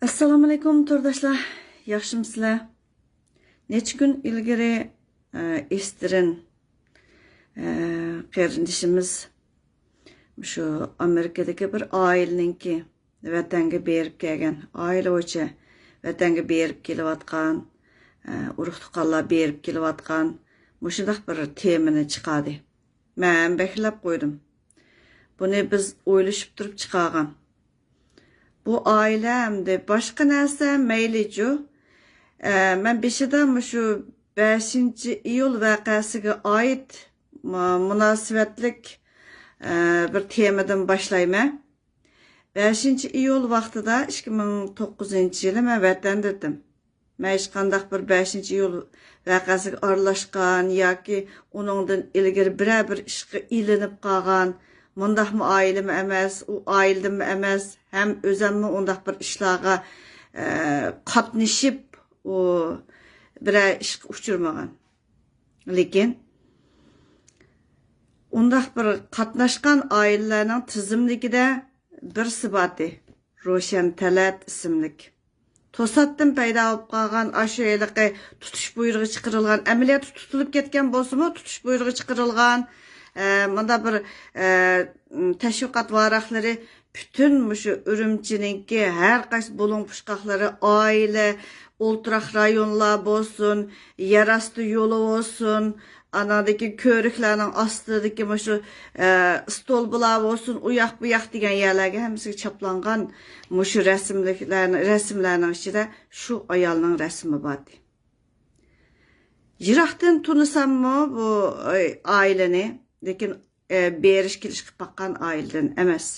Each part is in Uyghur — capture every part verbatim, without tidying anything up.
ئەسسالامۇئەلەيكۇم تورداشلار، ياخشىمۇسىلەر؟ نەچچە كۈن ئىلگىرى، ئە، ئېسترىن، ئە، قېرىندىشىمىز مۇشۇ ئامېرىكىدىكى بىر ئائىلىنىڭكى ۋەتەنگە بېرىپ كەلگەن، ئائىلە بويىچە ۋەتەنگە بېرىپ كېلىۋاتقان، ئە، ئۇرۇق-تۇغقانلار بېرىپ كېلىۋاتقان مۇشۇنداق بىر تېمىنى چىقاردى. مەن بەكرەك قويدۇم. بۇنى بىز ئويلىشىپ تۇرۇپ چىقارغان. بۇ ئائىلە ئەمدى باشقا نەرسە مەيلىچۇ. ئە، مەن بېشىدا مۇشۇ بەشىنچى ئىيۇل ۋەقەسىگە ئائىت مۇ-، مۇناسىۋەتلىك، ئە، بىر تېمىدىن باشلايمەن. بەشىنچى ئىيۇل ۋاقتىدا، ئىككى مىڭ توققۇزىنچى يىلى مەن ۋەتەندە ئىدىم. مەن ھېچقانداق بىر بەشىنچى ئىيۇل ۋەقەسىگە ئارىلاشقان ياكى ئۇنىڭدىن ئىلگىرى بىرەر بىر ئىشقا ئېلىنىپ قالغان مۇنداقمۇ ئائىلىمۇ ئەمەس، ئۇ ئائىلىدىنمۇ ئەمەس، ھەم ئۆزەممۇ ئۇنداق بىر ئىشلارغا، ئە، قاتنىشىپ، ئۇ بىرەر ئىشقا ئۇچرىمىغان. لېكىن ئۇنداق بىر قاتناشقان ئائىلىلەرنىڭ تىزىملىكىدە بىرسى بارتى، روشەن تەلەت ئىسىملىك. توساتتىن پەيدا بولۇپ قالغان ئاشۇ ھېلىقى تۇتۇش بۇيرۇقى چىقىرىلغان، ئەمەلىيەتتە تۇتۇلۇپ كەتكەن بولسىمۇ، تۇتۇش بۇيرۇقى چىقىرىلغان، ئە، مۇنداق بىر، ئە، تەشۋىقات ۋاراقلىرى پۈتۈن مۇشۇ ئۈرۈمچىنىڭكى ھەر قايسى بۇلۇڭ پۇچقاقلىرى، ئائىلە، ئولتۇراق رايونلار بولسۇن، يەر ئاستى يولى بولسۇن، ئاناندىكى كۆۋرۈكلەرنىڭ ئاستىدىكى مۇشۇ، ئە، ستولبىلار بولسۇن، ئۇ ياق بۇ ياق دېگەن يەرلەرگە ھەممىسىگە چاپلانغان مۇشۇ رەسىملىكلەرنىڭ، رەسىملەرنىڭ ئىچىدە شۇ ئايالنىڭ رەسىمى بار ئىدى. يىراقتىن تونۇساممۇ بۇ، ئاي-، ئائىلىنى، لېكىن، ئە، بېرىش كېلىش قىلىپ باققان ئائىلىدىن ئەمەس.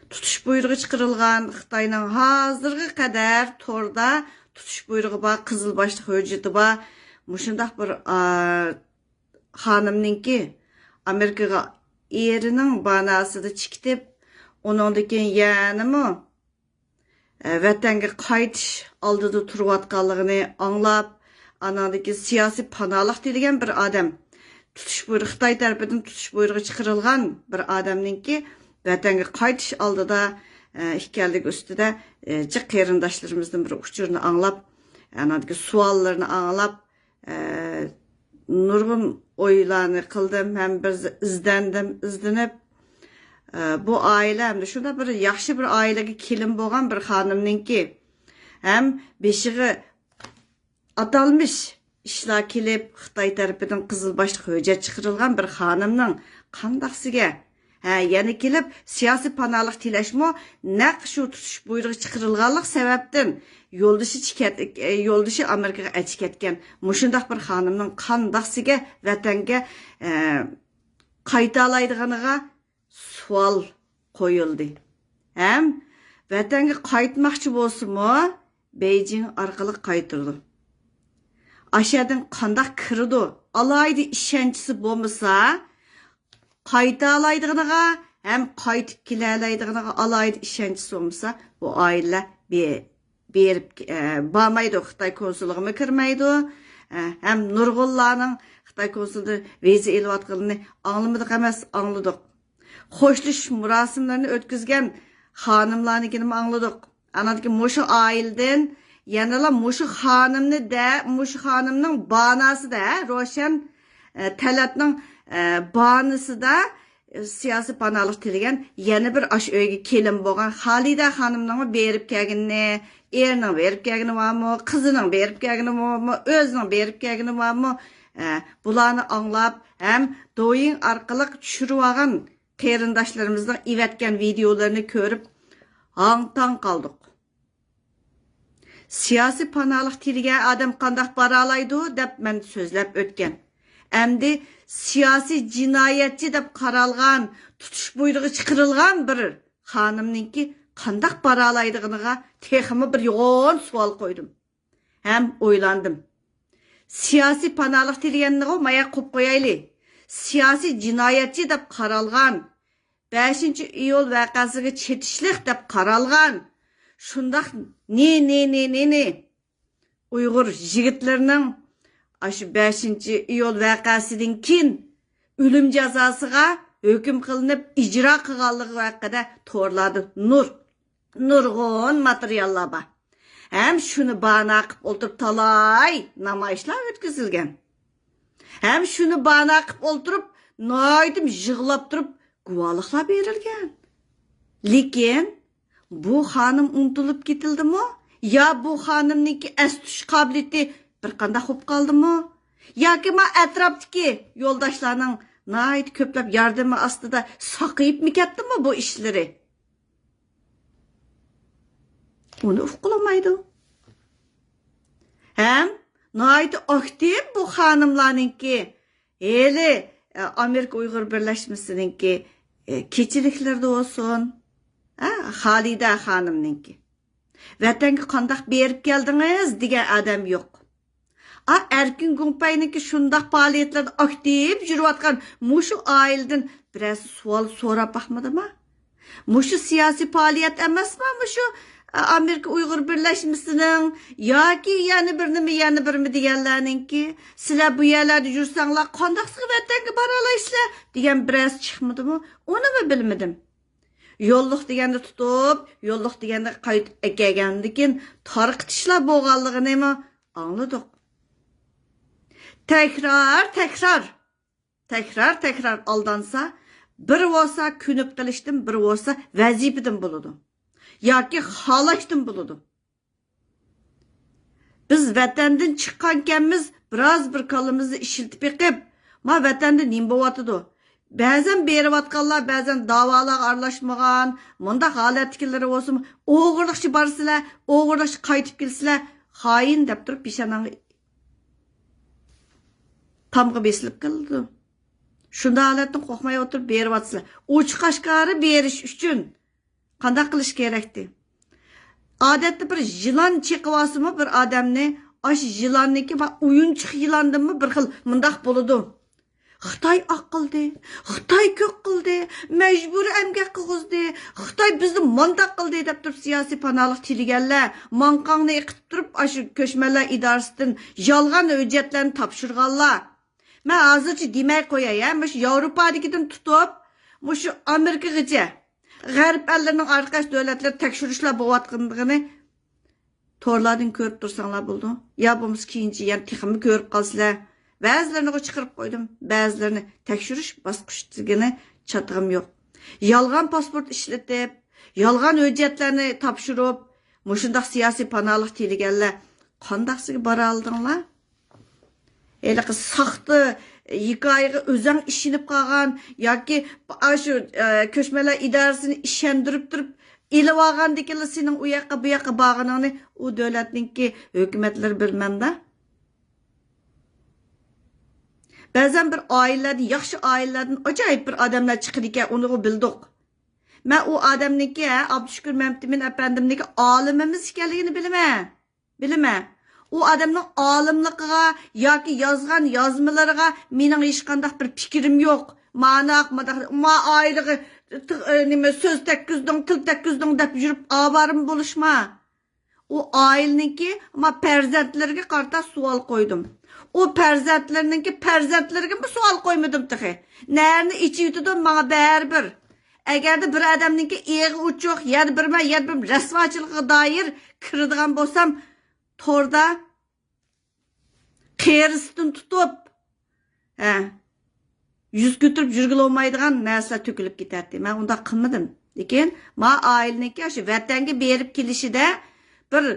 تۇتۇش بۇيرۇقى چىقىرىلغان خىتاينىڭ ھازىرغا قەدەر توردا تۇتۇش بۇيرۇقى بار، قىزىل باشلىق ھۆججىتى بار. مۇشۇنداق بىر، ئا، خانىمنىڭكى ئامېرىكىغا ئېرىنىڭ باناسىدا چىكىتىپ، ئۇنىڭدىن كېيىن يەنىمۇ، ئە، ۋەتەنگە قايتىش ئالدىدا تۇرۇۋاتقانلىقىنى ئاڭلاپ، ئاناندىن كېيىن سىياسىي پاناھلىق تىلىگەن بىر ئادەم، تۇتۇش بۇيرۇقى، خىتاي تەرىپىدىن تۇتۇش بۇيرۇقى چىقىرىلغان بىر ئادەمنىڭكى ۋەتەنگە قايتىش ئالدىدا، ئە، ئىكەنلىكى ئۈستىدە، ئە، جىق قېرىنداشلىرىمىزدىن بىر ئۇچۇرنى ئاڭلاپ، ئاناندىكى سوئاللىرىنى ئاڭلاپ، ئە، نۇرغۇن ئويلارنى قىلدىم ھەم بىر ئىزدەندىم، ئىزدىنىپ، ئە، بۇ ئائىلە ھەمدە شۇنداق بىر ياخشى بىر ئائىلىگە كېلىن بولغان بىر خانىمنىڭكى ھەم بېشىغا ئاتالمىش ئىشلار كېلىپ، خىتاي تەرىپىدىن قىزىل باشلىق ھۆججەت چىقىرىلغان بىر خانىمنىڭ قانداقسىگە، ھە، يەنە كېلىپ سىياسىي پاناھلىق تىلەشمۇ نەق شۇ تۇتۇش بۇيرۇقى چىقىرىلغانلىق سەۋەبتىن يولدىشى چىكەت-، يولدىشى ئامېرىكىغا ئەچىكەتكەن مۇشۇنداق بىر خانىمنىڭ قانداقسىگە ۋەتەنگە، ئە، قايتالايدىغىنىغا سوئال قويۇلدى. ھەم ۋەتەنگە قايتماقچى بولسىمۇ، بېيجىڭ ئارقىلىق قايتىدۇ. ئاشەدىن قانداق كىرىدۇ؟ ئالاھىدە ئىشەنچىسى بولمىسا، قايتالايدىغىنىغا ھەم قايتىپ كېلەلەيدىغىنىغا ئالاھىدە ئىشەنچىسى بولمىسا، بۇ ئائىلىلەر بې-، بېرىپ، ئە، بارمايدۇ، خىتاي كونسۇلىغىمۇ كىرمەيدۇ. ئە، ھەم نۇرغۇنلارنىڭ خىتاي كونسۇلىدا ۋىزا ئېلىۋاتقىنىنى ئاڭلىمىدۇق ئەمەس، ئاڭلىدۇق. خوشلىشىش مۇراسىملىرىنى ئۆتكۈزگەن خانىملارنىڭكىنىمۇ ئاڭلىدۇق. ئاناندىكى مۇشۇ ئائىلىدىن يەنىلا مۇشۇ خانىمنى دە-، مۇشۇ خانىمنىڭ باناسىدا، روشەن، ئە، تەلەتنىڭ، ئە، بانىسىدا، ئە، سىياسىي پاناھلىق تىلىگەن يەنە بىر ئاشۇ ئۆيگە كېلىن بولغان خالىدە خانىمنىڭمۇ بېرىپ كەلگىنىنى، ئېرىنىڭ بېرىپ كەلگىنى بارمۇ، قىزىنىڭ بېرىپ كەلگىنى بارمۇ، ئۆزىنىڭ بېرىپ كەلگىنى بارمۇ، ئە، بۇلارنى ئاڭلاپ ھەم دويىڭ ئارقىلىق چۈشۈرۈۋالغان قېرىنداشلىرىمىزنىڭ ئېۋەتكەن ۋىدېئولىرىنى كۆرۈپ ھاڭ-تاڭ قالدۇق. سىياسىي پاناھلىق تىلىگەن ئادەم قانداق بارالايدۇ دەپ مەن سۆزلەپ ئۆتكەن. ئەمدى سىياسىي جىنايەتچى دەپ قارالغان، تۇتۇش بۇيرۇقى چىقىرىلغان بىر خانىمنىڭكى قانداق بارالايدىغىنىغا تېخىمۇ بىر يوغان سوئال قويدۇم. ھەم ئويلاندىم. سىياسىي پاناھلىق تىلىگەننىغۇ مايا قويۇپ قويايلى. سىياسىي جىنايەتچى دەپ قارالغان، بەشىنچى ئىيۇل ۋەقەسىگە چېتىشلىق دەپ قارالغان شۇنداق نى، نى، نى، نى، نى ئۇيغۇر يىگىتلىرىنىڭ ئاشۇ بەشىنچى ئىيۇل ۋەقەسىدىن كېيىن ئۆلۈم جازاسىغا ھۆكۈم قىلىنىپ ئىجرا قىلغانلىقى ھەققىدە تورلاردا نۇر نۇرغۇن ماتېرىياللار بار. ھەم شۇنى بانا قىلىپ ئولتۇرۇپ تالاي نامايىشلار ئۆتكۈزۈلگەن. ھەم شۇنى بانا قىلىپ ئولتۇرۇپ ناھايىتى يىغلاپ تۇرۇپ گۇۋاھلىقلار بېرىلگەن. لېكىن بۇ خانىم ئۇنتۇلۇپ كېتىلدىمۇ؟ يا بۇ خانىمنىڭكى ئەس تۇتۇش قابىلىيىتى بىر قانداق بولۇپ قالدىمۇ؟ ياكى ما ئەتراپتىكى يولداشلارنىڭ ناھايىتى كۆپلەپ ياردىمى ئاستىدا ساقىيىپمۇ كەتتىمۇ بۇ ئىشلىرى؟ ئۇنى ئۇققىلىمايدۇ. ھەم ناھايىتى ئاكتىپ بۇ خانىملارنىڭكى ھېلى، ئە، ئامېرىكا ئۇيغۇر بىرلەشمىسىنىڭكى، ئە، كېچىلىكلىرىدە بولسۇن، ئە، خالىدە خانىمنىڭكى. ۋەتەنگە قانداق بېرىپ كەلدىڭىز دېگەن ئادەم يوق. ئا، ئەركىن گۇڭپەينىڭكى شۇنداق پائالىيەتلەردە ئاكتىپ يۈرۈۋاتقان مۇشۇ ئائىلىدىن بىرەرسى سوئال سوراپ باقمىدىما؟ مۇشۇ سىياسىي پائالىيەت ئەمەسما مۇشۇ، ئا، ئامېرىكا ئۇيغۇر بىرلەشمىسىنىڭ ياكى يەنە بىر نېمە، يەنە بىرمە دېگەنلەرنىڭكى، سىلەر بۇ يەرلەردە يۈرسەڭلار قانداقسىغا ۋەتەنگە بارالايسىلەر دېگەن بىرەرسى چىقمىدىمۇ؟ ئۇنىمۇ بىلمىدىم. يوللۇق دېگەندە تۇتۇپ، يوللۇق دېگەندە قايتىپ ئەكەلگەندىن كېيىن تارقىتىشلار بولغانلىقىنىمۇ ئاڭلىدۇق. تەكرار، تەكرار، تەكرار، تەكرار ئالدانسا، بىر بولسا كۆنۈپ قېلىشتىن، بىر بولسا ۋەزىپىدىن بولىدۇ. ياكى خالاشتىن بولىدۇ. بىز ۋەتەندىن چىققانكەنمىز، بىراز بىر كاللىمىزنى ئىشلىتىپ بېقىپ، ما ۋەتەندە نېمە بولۇۋاتىدۇ؟ بەزەن بېرىۋاتقانلار، بەزەن داۋالارغا ئارىلاشمىغان، مۇنداق ھالەتتىكىلىرى بولسىمۇ، ئوغرىلىقچە بارسىلەر، ئوغرىلىقچە قايتىپ كېلىسىلەر، خائىن دەپ تۇرۇپ پېشاناڭغا تامغا بېسىلىپ كېلىدۇ. شۇنداق ھالەتتىن قورقماي ئولتۇرۇپ بېرىۋاتىسىلەر. ئوچۇق ئاشكارا بېرىش ئۈچۈن قانداق قىلىش كېرەكتى؟ ئادەتتە بىر يىلان چېقىۋالسىمۇ بىر ئادەمنى، ئاشۇ يىلاننىڭكى بار ئويۇنچۇق يىلاندىنمۇ بىر خىل مۇنداق بولىدۇ. خىتاي ئاق قىلدى، خىتاي كۆك قىلدى، مەجبۇرىي ئەمگەك قىلغۇزدى، خىتاي بىزنى مانداق قىلدى دەپ تۇرۇپ سىياسىي پاناھلىق تىلىگەنلەر ماڭقاڭنى ئېقىتىپ تۇرۇپ ئاشۇ كۆچمەنلەر ئىدارىسىدىن يالغان ھۆججەتلەرنى تاپشۇرغانلار. مەن ھازىرچە دېمەي قوياي، ھە، مۇشۇ ياۋروپادىكىدىن تۇتۇپ، مۇشۇ ئامېرىكىغىچە غەرب ئەللىرىنىڭ ھەرقايسى دۆلەتلىرى تەكشۈرۈشلەر بولۇۋاتقانلىقىنى تورلاردىن كۆرۈپ تۇرساڭلار بولىدۇ. يا بولمىسا كېيىنچە يەنە تېخىمۇ كۆرۈپ قالىسىلەر. بەزىلىرىنىغۇ چىقىرىپ قويدۇم، بەزىلىرىنى تەكشۈرۈش باسقۇچىغىچە چاتىقىم يوق. يالغان پاسپورت ئىشلىتىپ، يالغان ھۆججەتلەرنى تاپشۇرۇپ، مۇشۇنداق سىياسىي پاناھلىق تىلىگەنلەر قانداقسىگە بارالىدىڭلار؟ ھېلىقى ساختا ھېكايىگە ئۆزەڭ ئىشىنىپ قالغان ياكى ئاشۇ، ئە، كۆچمەنلەر ئىدارىسىنى ئىشەندۈرۈپ تۇرۇپ ئېلىۋالغاندىكىنلا سېنىڭ ئۇ ياققا، بۇ ياققا بارغىنىڭنى ئۇ دۆلەتنىڭكى ھۆكۈمەتلىرى بىلمەمدە. بەزەن بىر ئائىلىلەردىن، ياخشى ئائىلىلەردىن ئاجايىپ بىر ئادەملەر چىقىدىكەن، ئۇنىغۇ بىلدۇق. مەن ئۇ ئادەمنىڭكى، ھە، ئابدۇشۈكۈر مەمتىمىن ئەپەندىمنىڭكى ئالىمىمىز ئىكەنلىكىنى بىلىمەن. بىلىمەن. ئۇ ئادەمنىڭ ئالىملىقىغا ياكى يازغان يازمىلىرىغا مېنىڭ ھېچقانداق بىر پىكرىم يوق. ماناق، مانداق، ما ئائىلىگە تىغ-، ئە، نېمە، سۆز تەگكۈزدۈڭ، تىل تەگكۈزدۈڭ دەپ يۈرۈپ ئاۋارىمۇ بولۇشما. ئۇ ئائىلىنىڭكى، ما پەرزەنتلىرىگە قارىتا سوئال قويدۇم. ئۇ پەرزەنتلىرىنىڭكى پەرزەنتلىرىگىمۇ سوئال قويمىدىم تېخى. نەرىنى ئېچىۋېتىدۇ، ماڭا بەرىبىر. ئەگەردە بىر ئادەمنىڭكى ئېغى ئوچۇق، يەنە بىرمە، يەنە بىر رەسۋاچىلىقىغا دائىر كىرىدىغان بولسام، توردا قېرىسىدىن تۇتۇپ، ھە، يۈز كۆتۈرۈپ يۈرگىلى بولمايدىغان نەرسىلەر تۆكۈلۈپ كېتەتتى. مەن ئۇنداق قىلمىدىم. لېكىن ما ئائىلىنىڭكى ئاشۇ ۋەتەنگە بېرىپ كېلىشىدە بىر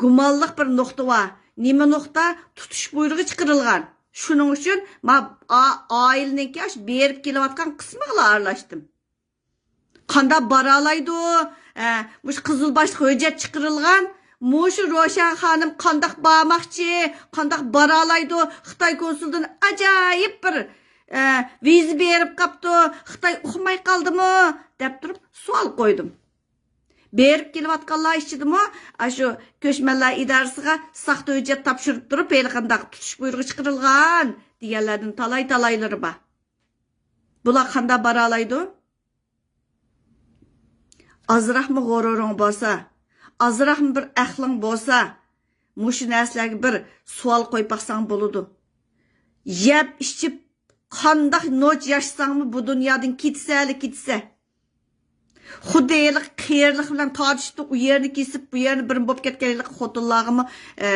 گۇمانلىق بىر نۇقتا بار. نېمە نۇقتا؟ تۇتۇش بۇيرۇقى چىقىرىلغان. شۇنىڭ ئۈچۈن ما ئا-، ئائىلىنىڭكى ئاشۇ بېرىپ كېلىۋاتقان قىسمىغىلا ئارىلاشتىم. قانداق بارالايدۇ؟ ھە، مۇشۇ قىزىل باشلىق ھۆججەت چىقىرىلغان. مۇشۇ روشەن خانىم قانداق بارماقچى، قانداق بارالايدۇ؟ خىتاي كونسۇلىدىن ئاجايىپ بىر، ئە، ۋىزا بېرىپ قاپتۇ. خىتاي ئۇقماي قالدىمۇ؟ دەپ تۇرۇپ سوئال قويدۇم. بېرىپ كېلىۋاتقانلار ئىچىدىمۇ ئاشۇ كۆچمەنلەر ئىدارىسىغا ساختا ھۆججەت تاپشۇرۇپ تۇرۇپ، ھېلىقانداق تۇتۇش بۇيرۇقى چىقىرىلغان دېگەنلەردىن تالاي-تالايلىرى بار. بۇلار قانداق بارالايدۇ؟ ئازراقمۇ غۇرۇرۇڭ بولسا، ئازراقمۇ بىر ئەقلىڭ بولسا، مۇشۇ نەرسىلەرگە بىر سوئال قويۇپ باقساڭ بولىدۇ. يەپ ئىچىپ، قانداق نوچ ياشىساڭمۇ بۇ دۇنيادىن كېتىسەنلا كېتىسەن. خۇددى ھېلىقى قېرىلىق بىلەن تارتىشىپ، ئۇ يەرنى كېسىپ، بۇ يەرنى بىرنى بولۇپ كەتكەن ھېلىقى خوتۇنلارغىمۇ، ئە،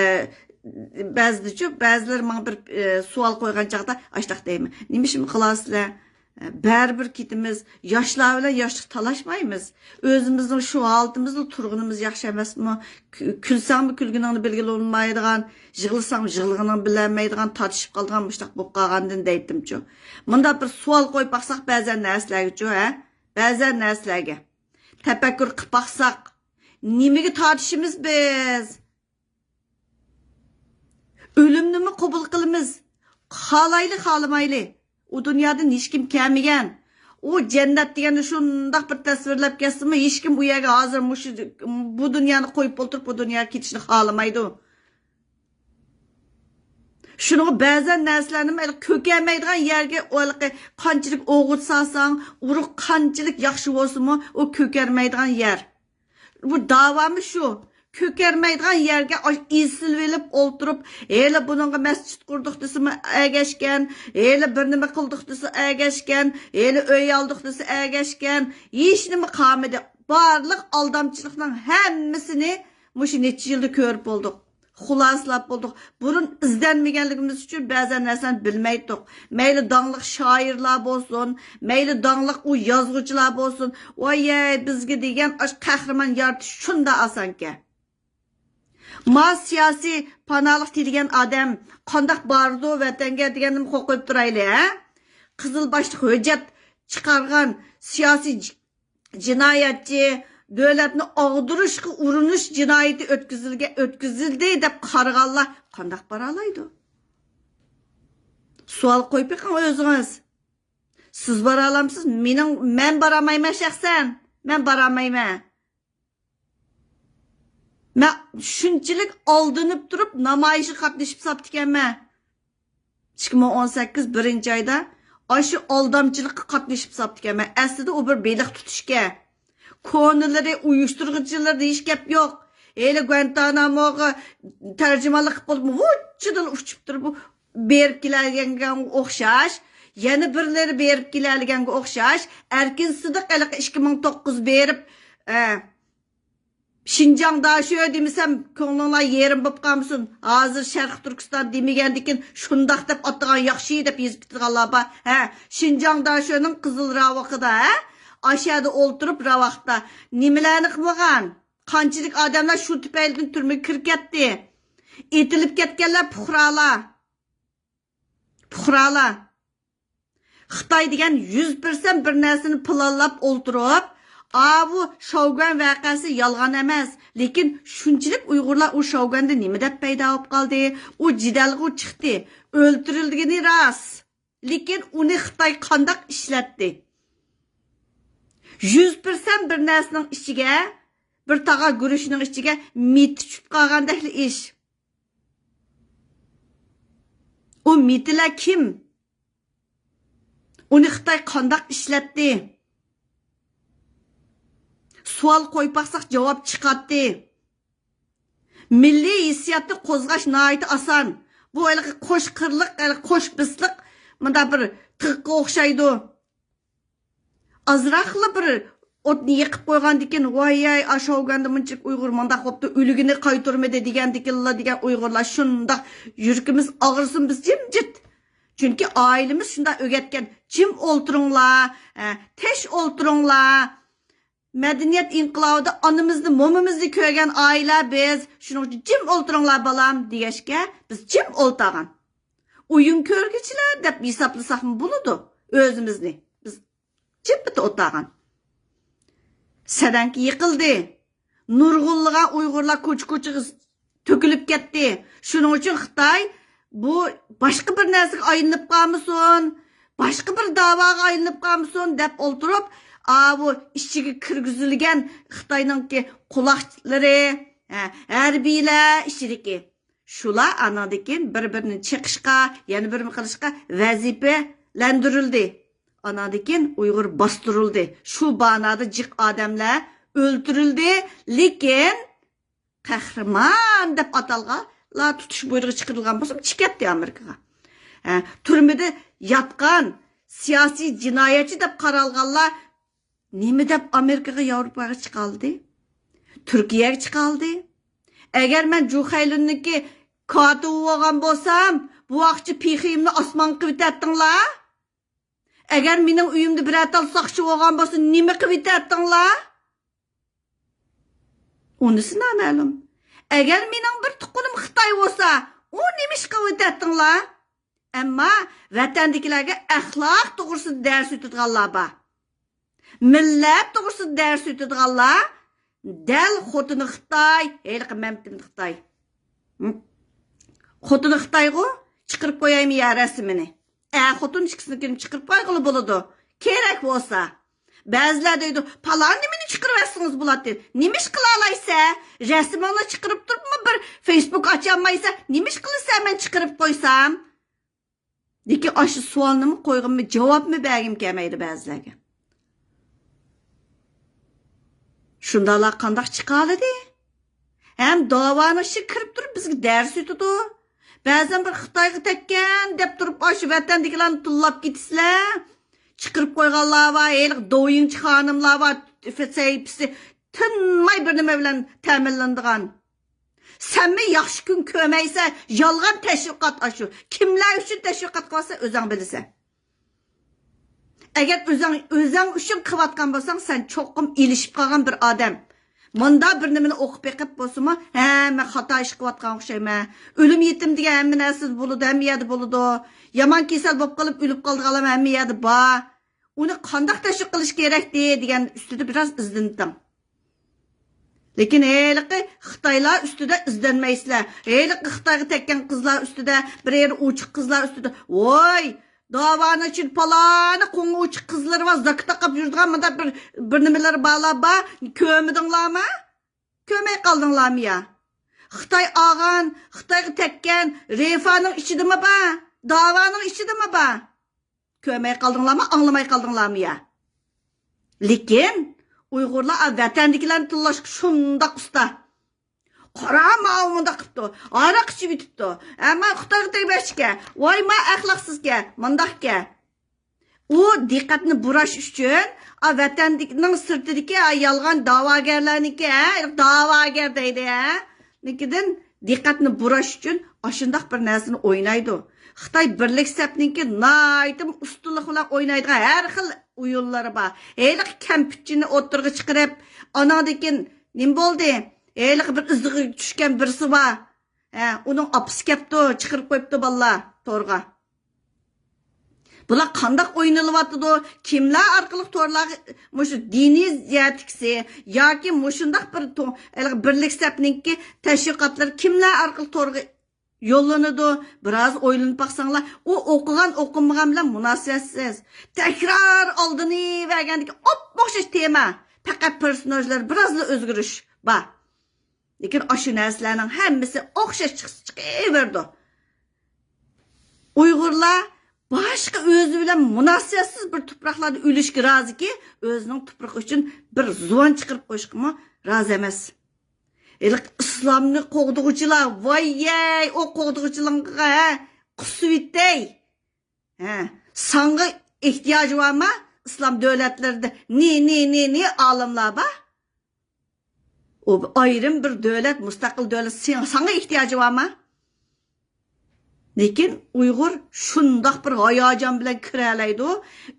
بەزىدىچۇ، بەزىلەر ماڭا بىر، ئە، سوئال قويغان چاغدا ئاشتاق دەيمەن: «نېمە ئىشمۇ قىلاسىلەر؟ ئە، بەرىبىر كېتىمىز. ياشلار بىلەن ياشلىق تالاشمايمىز. ئۆزىمىزنىڭ شۇ ھالىتىمىزدە تۇرغىنىمىز ياخشى ئەمەسمۇ؟ كۈ-، كۈلسەڭمۇ كۈلگىنىڭنى بىلگىلى بولمايدىغان، يىغلىساڭمۇ يىغلىغىنىڭنى بىلەلمەيدىغان، تارتىشىپ قالىدىغان مۇشۇنداق بولۇپ قالغاندىن» دەيتتىمچۇ. مۇنداق بىر سوئال قويۇپ باقساق بەزەن نەرسىلەرگىچۇ، ھە؟ بەزەن نەرسىلەرگە تەپەككۇر قىلىپ باقساق، نېمىگە تارتىشىمىز بىز؟ ئۆلۈمنىمۇ قوبۇل قىلىمىز. خالايلى، خالىمايلى. ئۇ دۇنيادىن ھېچكىم كەلمىگەن. ئۇ جەننەت دېگەننى شۇنداق بىر تەسۋىرلەپ كەتسىمۇ، ھېچكىم ئۇ يەرگە ھازىر مۇشۇ، بۇ دۇنيانى قويۇپ ئولتۇرۇپ، بۇ دۇنياغا كېتىشنى خالىمايدۇ. شۇنىڭغا بەزەن نەرسىلەرنىمۇ ھېلىقى كۆكەرمەيدىغان يەرگە، ھېلىقى قانچىلىك ئوغۇت سالساڭ، ئۇرۇق قانچىلىك ياخشى بولسىمۇ، ئۇ كۆكەرمەيدىغان يەر. بۇ داۋامى شۇ. كۆكەرمەيدىغان يەرگە ئاش-، ئېسىلىۋېلىپ ئولتۇرۇپ، ھېلى بۇنىڭغا مەسچىت قۇردۇق دېسىمۇ ئەگەشكەن، ھېلى بىر نېمە قىلدۇق دېسە ئەگەشكەن، ھېلى ئۆي ئالدۇق دېسە ئەگەشكەن، ھېچنېمە قالمىدى. بارلىق ئالدامچىلىقنىڭ ھەممىسىنى مۇشۇ نەچچە يىلدا كۆرۈپ بولدۇق. خۇلاسىلاپ بولدۇق. بۇرۇن ئىزدەنمىگەنلىكىمىز ئۈچۈن بەزەن نەرسىلەرنى بىلمەيتتۇق. مەيلى داڭلىق شائىرلار بولسۇن، مەيلى داڭلىق ئۇ يازغۇچىلار بولسۇن. ۋايەي، بىزگە دېگەن ئاشۇ قەھرىمان يارىتىش شۇنداق ئاسانكەن. ما سىياسىي پاناھلىق تىلىگەن ئادەم قانداق بارىدۇ ۋەتەنگە دېگەندىن قوقۇپ تۇرايلى، ھە؟ قىزىل باشلىق ھۆججەت چىقارغان سىياسىي جىنايەتچى، دۆلەتنى ئاغدۇرۇشقا ئۇرۇنۇش جىنايىتى ئۆتكۈزۈلگە-، ئۆتكۈزۈلدى دەپ قارىغانلار قانداق بارالايدۇ؟ سوئال قويۇپ بېقىڭ ئۆزىڭىز. سىز بارالامسىز؟ مېنىڭ، مەن بارالمايمەن شەخسەن. مەن بارالمايمەن. مەن شۇنچىلىك ئالدىنىپ تۇرۇپ نامايىشقا قاتنىشىپ ساپتىكەنمەن. ئىككى مىڭ ئون سەككىز بىرىنچى ئايدا ئاشۇ ئالدامچىلىققا قاتنىشىپ ساپتىكەنمەن. ئەسلىدە ئۇ بىر بېلىق تۇتۇشكەن. كونىلىرى، ئۇيۇشتۇرغۇچىلىرىدىن ھېچ گەپ يوق. ھېلى گۇەنتاناموغا تەرجىمانلىق قىلىپ بولۇپمۇ ۋۇچچىدىلا ئۇچۇپ تۇرۇپ، بېرىپ كېلەلىگەنگە ئوخشاش. يەنە بىرلىرى بېرىپ كېلەلىگەنگە ئوخشاش. ئەركىن سىدىق ھېلىقى ئىككى مىڭ توققۇز بېرىپ، ئە، شىنجاڭ داشۆ دېمىسەم، كۆڭلۈڭلار يېرىم بولۇپ قالمىسۇن. ھازىر شەرقىي تۈركىستان دېمىگەندىكىن، شۇنداق دەپ ئاتىغان ياخشى دەپ يېزىپ كېتىدىغانلار بار. ھە، شىنجاڭ داشۆنىڭ قىزىل راۋىقىدا، ھە؟ ئاشەدە ئولتۇرۇپ راۋاقتا نېمىلەرنى قىلمىغان؟ قانچىلىك ئادەملەر شۇ تۈپەيلىدىن تۈرمىگە كىرىپ كەتتى؟ ئېتىلىپ كەتكەنلەر پۇقرالار. پۇقرالار. خىتاي دېگەن يۈز پىرسەنت بىر نەرسىنى پىلانلاپ ئولتۇرۇپ، ئاۋۇ شاۋگۈەن ۋەقەسى يالغان ئەمەس. لېكىن شۇنچىلىك ئۇيغۇرلار ئۇ شاۋگۈەندە نېمە دەپ پەيدا بولۇپ قالدى؟ ئۇ جېدەلغۇ چىقتى. ئۆلتۈرۈلگىنى راست. لېكىن ئۇنى خىتاي قانداق ئىشلەتتى؟ يۈز پىرسەنت بىر نەرسىنىڭ ئىچىگە، بىر تاغار گۈرۈچنىڭ ئىچىگە مىتى چۈشۈپ قالغاندەكلا ئىش. ئۇ مىتىلەر كىم؟ ئۇنى خىتاي قانداق ئىشلەتتى؟ سوئال قويۇپ باقساق، جاۋاب چىقاتتى. مىللىي ھېسسىياتنى قوزغاش ناھايىتى ئاسان. بۇ ھېلىقى قوش قىرلىق، ھېلىقى قوش بىسلىق، مۇنداق بىر تىغقا ئوخشايدۇ. ئازراقلا بىر ئوتنى يېقىپ قويغاندىكىن، ۋايەي، ئاشاۋگەندە مۇنچىلىك ئۇيغۇر مۇنداق بوپتۇ، ئۆلۈگىنى قايتۇرمىدى دېگەندىكىنلا دېگەن ئۇيغۇرلار شۇنداق يۈرىكىمىز ئاغرىسۇن، بىز جىمجىت. چۈنكى ئائىلىمىز شۇنداق ئۆگەتكەن، جىم ئولتۇرۇڭلار، ھە، تىنچ ئولتۇرۇڭلار. مەدەنىيەت ئىنقىلابىدا ئانىمىزنى، مومىمىزنى كۆرگەن ئائىلە بىز. شۇنىڭ ئۈچۈن جىم ئولتۇرۇڭلار، بالام، دېگەچكە، بىز جىم ئولتۇرغان. ئويۇن كۆرگۈچىلەر دەپ ھېسابلىساقمۇ بولىدۇ ئۆزىمىزنى. بىز جىممىتى ئولتۇرغان. سەدەنكە يىقىلدى. نۇرغۇنلىغان ئۇيغۇرلار كوچا-كوچىغا تۆكۈلۈپ كەتتى. شۇنىڭ ئۈچۈن خىتاي بۇ باشقا بىر نەرسىگە ئايلىنىپ قالمىسۇن، باشقا بىر داۋاغا ئايلىنىپ قالمىسۇن دەپ ئولتۇرۇپ، ئاۋۇ ئىچىگە كىرگۈزۈلگەن خىتاينىڭكى قۇلاقلىرى، ھە، ھەربىيلەر ئىچىدىكى شۇلار ئانىڭدىن كېيىن بىر-بىرىنى چېقىشقا، يەنە بىرنېمە قىلىشقا ۋەزىپىلەندۈرۈلدى. ئانىڭدىن كېيىن ئۇيغۇر باستۇرۇلدى. شۇ بانادا جىق ئادەملەر ئۆلتۈرۈلدى. لېكىن قەھرىمان دەپ ئاتالغانلار تۇتۇش بۇيرۇقى چىقىرىلغان بولسىمۇ، چىقىپ كەتتى ئامېرىكىغا. ھە، تۈرمىدە ياتقان سىياسىي جىنايەتچى دەپ قارالغانلار نېمە دەپ ئامېرىكىغا، ياۋروپاغا چىقالدى؟ تۈركىيەگە چىقالدى؟ ئەگەر مەن جۇخەيلۈننىڭكى كاتىپى بولغان بولسام، بۇ ئاقچى پىخىيىمنى ئاسمانغا قىلىۋېتەتتىڭلار. ئەگەر مېنىڭ ئۆيۈمدە بىرەر تال ساقچى بولغان بولسا، نېمە قىلىۋېتەتتىڭلار؟ ئۇنىسى نامەلۇم. ئەگەر مېنىڭ بىر تۇغقىنىم خىتاي بولسا، ئۇ نېمە ئىش قىلىۋېتەتتىڭلار؟ ئەمما ۋەتەندىكىلەرگە ئەخلاق توغرىسىدا دەرس ئۆتىدىغانلار بار. مىللەت توغرىسىدا دەرس ئۆتىدىغانلار دەل خوتۇنى خىتاي، ھېلىقى مەمتىمىن خىتاي. ھە؟ خوتۇنى خىتايغۇ، چىقىرىپ قويايمۇ يا رەسىمىنى؟ ئە، خوتۇن ئىككىسىنىڭكىنى چىقىرىپ قويغىلى بولىدۇ. كېرەك بولسا. بەزىلەر دەيدۇ، پالان نېمىنى چىقىرىۋەتسىڭىز بولاتتى. نېمە ئىش قىلالايسە؟ رەسىمىڭنى چىقىرىپ تۇرۇپمۇ بىر فېيسبۇك ئاچالمايسەن. نېمە ئىش قىلىسەن مەن چىقىرىپ قويسام؟ لېكىن ئاشۇ سوئالنىمۇ قويغۇممۇ، جاۋابمۇ بەرگۈم كەلمەيدۇ بەزىلەرگە. شۇنداقلا قانداق چىقالىدى؟ ھەم داۋانىڭ ئىچىگە كىرىپ تۇرۇپ بىزگە دەرس ئۆتىدۇ. بەزەن بىر خىتايغا تەگكەن دەپ تۇرۇپ، ئاشۇ ۋەتەندىكىلەرنى تىللاپ كېتىسىلەر. چىقىرىپ قويغانلار بار، ھېلىقى دوۋيىنچى خانىملار بار، سەھىپىسى تىنماي بىر نېمە بىلەن تەمىنلىنىدىغان. سەنمۇ ياخشى كۈن كۆرمەيسەن، يالغان تەشۋىقات ئاشۇ. كىملەر ئۈچۈن تەشۋىقات قىلىۋاتسا ئۆزۈڭ بىلىسەن. ئەگەر ئۆزۈڭ، ئۆزۈڭ ئۈچۈن قىلىۋاتقان بولساڭ، سەن چوقۇم ئېلىشىپ قالغان بىر ئادەم. مۇندا بىر نېمىنى ئوقۇپ بېقىپ بولسىمۇ، ھە، مەن خاتا ئىش قىلىۋاتقان ئوخشايمەن. ئۆلۈم يېتىم دېگەن ھەممە نەرسىدە بولىدۇ، ھەممە يەردە بولىدۇ. يامان كېسەل بولۇپ قېلىپ ئۆلۈپ قالىدىغانلار ھەممە يەردە بار. ئۇنى قانداق تەشۋىق قىلىش كېرەكتى دېگەن ئۈستىدە بىراز ئىزدىنىتىڭ. لېكىن ھېلىقى خىتايلار ئۈستىدە ئىزدەنمەيسىلەر. ھېلىقى خىتايغا تەگكەن قىزلار ئۈستىدە، بىر ئېرى ئوچۇق قىزلار ئۈستىدە. ۋوي، داۋانىڭ ئىچىدە پالانى قوڭى ئوچۇق قىزلىرى بار، زاكا تاقاپ يۈرىدىغان مۇنداق بىر، بىر نېمىلىرى بارلار بار. كۆرمىدىڭلارمۇ؟ كۆرمەي قالدىڭلارمۇ يا؟ خىتاي ئالغان، خىتايغا تەگكەن رېفانىڭ ئىچىدىمۇ بار، داۋانىڭ ئىچىدىمۇ بار. كۆرمەي قالدىڭلارمۇ، ئاڭلىماي قالدىڭلارمۇ يا؟ لېكىن ئۇيغۇرلار ۋەتەندىكىلەرنى تىللاشقا شۇنداق ئۇستا. قارا، ماۋۇ مۇنداق قىپتۇ، ھاراق ئىچىپ يېتىپتۇ، ئەمما خىتايغا تەگمەكچىكەن، ۋاي ما ئەخلاقسىزكەن، مۇنداقكەن. ئۇ دىققەتنى بۇراش ئۈچۈن، ئا، ۋەتەننىڭ سىرتىدىكى، ئا، يالغان داۋاگەرلەرنىڭكى، ھە، داۋاگەر دەيدۇ، ھە، نىڭكىدىن دىققەتنى بۇراش ئۈچۈن ئاشۇنداق بىر نەرسىنى ئوينايدۇ. خىتاي بىرلىك سەپنىڭكى ناھايىتى ئۇستىلىق بىلەن ئوينايدىغان ھەر خىل ئويۇنلىرى بار. ھېلىقى كەمپۈتچىنى ئوتتۇرىغا چىقىرىپ، ئاناندىن كېيىن نېمە بولدى؟ ھېلىقى بىر ئىزىغا چۈشكەن بىرسى بار. ھە، ئۇنىڭ ئاپىسى كەپتۇ، چىقىرىپ قويۇپتۇ بالىلار تورغا. بۇلار قانداق ئوينىلىۋاتىدۇ؟ كىملەر ئارقىلىق تورلارغا مۇشۇ دىنىي زىيارەتچىسى ياكى مۇشۇنداق بىر تو-، ھېلىقى بىرلىك سەپنىڭكى تەشۋىقاتلىرى كىملەر ئارقىلىق تورغا يوللىنىدۇ؟ بىراز ئويلىنىپ باقساڭلار، ئۇ ئوقۇغان، ئوقۇمىغان بىلەن مۇناسىۋەتسىز. تەكرار ئالدىنى بەرگەندىكى ئوپئوخشاش تېما، پەقەت پېرسوناژلار بىرازلا ئۆزگىرىش بار. لېكىن ئاشۇ نەرسىلەرنىڭ ھەممىسى ئوخشاش چىقسا چىقىۋېرىدۇ. ئۇيغۇرلار باشقا ئۆزى بىلەن مۇناسىۋەتسىز بىر تۇپراقلاردا ئۆلۈشكە رازىكى، ئۆزىنىڭ تۇپرىقى ئۈچۈن بىر زۇۋان چىقىرىپ قويۇشقىمۇ رازى ئەمەس. ھېلىقى ئىسلامنى قوغدىغۇچىلار، ۋاييەي، ئۇ قوغدىغۇچىلارغا، ھە، قۇسۇۋېتەي. ھە، ساڭا ئېھتىياجى بارمۇ؟ ئىسلام دۆلەتلىرىدە نى، نى، نى، نى ئالىملار بار. ئۇ ئايرىم بىر دۆلەت، مۇستەقىل دۆلەت ساڭا، ساڭا ئېھتىياجى بارمۇ؟ لېكىن ئۇيغۇر شۇنداق بىر ھاياجان بىلەن كىرەلەيدۇ،